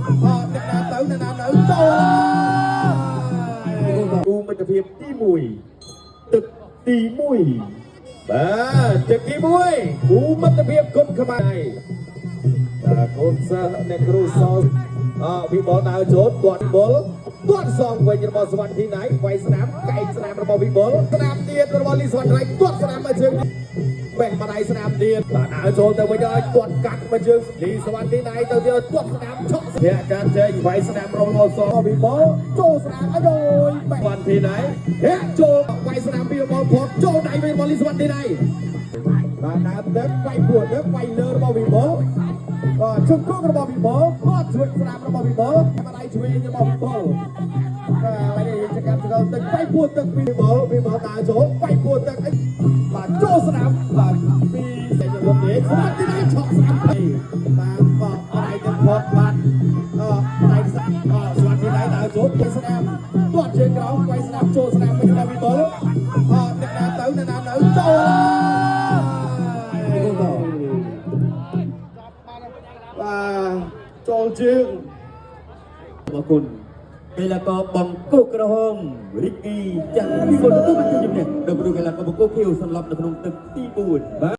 អអ្នកណាទៅអ្នកណានៅចូល គូមិត្តភាពទី1ទឹកទី1បាទទឹកទី1គូមិត្តភាពគុណខ្មែរបាទកូនសិស្សអ្នកគ្រូសអវិបុលដើរចូលទាត់បុលទាត់សងវិញរបស់សវណ្ណធីណៃវាយស្នាមកែកស្នាមរបស់វិបុលស្នាមទៀតរបស់លីសវណ្ណរៃទាត់ស្នាមមកជើងបេះម្ដាយស្នាមទៀតបាទដើរចូលទៅវិញឲ្យទាត់កាត់មកជើងលីសវណ្ណធីណៃទៅទៀតទាត់ស្នាមឆក់ធាក់កាត់ចេញវាយស្នាមរបស់សវិបុលចូលស្នាមអើយបេះវណ្ណធីណៃធាក់ចូលវាយស្នាមពីវិបុលផុតចូលដៃវិញរបស់លីសវណ្ណធីណៃបាទដើមទឹកវាយពួតទឹកវាយលើរបស់វិបុលបាទជង្គង់របស់វិបុលគាត់ជួយស្នាមរបស់វិបុលម្ដាយឆ្វេងរបស់វិបុលបាទហើយនេះចកម្មសកលទឹកវាយពួតទឹកពីវិបុលវិបុលដើរចូលវាយពួតទឹកអីបាទចូលស្នាមបាទពីសេចក្ដីនេះស្នាមទីនេះឆក់ស្នាមពីតាមបម្ដាយទឹកផុតបាទអម្ដាយស្នាមអស្វាទីដៃដើរចូលទៅស្នាមទាត់ជើងក្រោមវាយស្នាមចូលស្នាមវិញរបស់វិបុលអអ្នកណាទៅអ្នកណានៅចូលបាទចូលជើង អរគុណកីឡាករបង្គោលក្រហមរីកីចាំងវិបុលទទួលបានជ័យជំនះដល់ព្រោះកីឡាករបង្គោលខៀវសន្លប់នៅក្នុងទឹកទី4បាទ។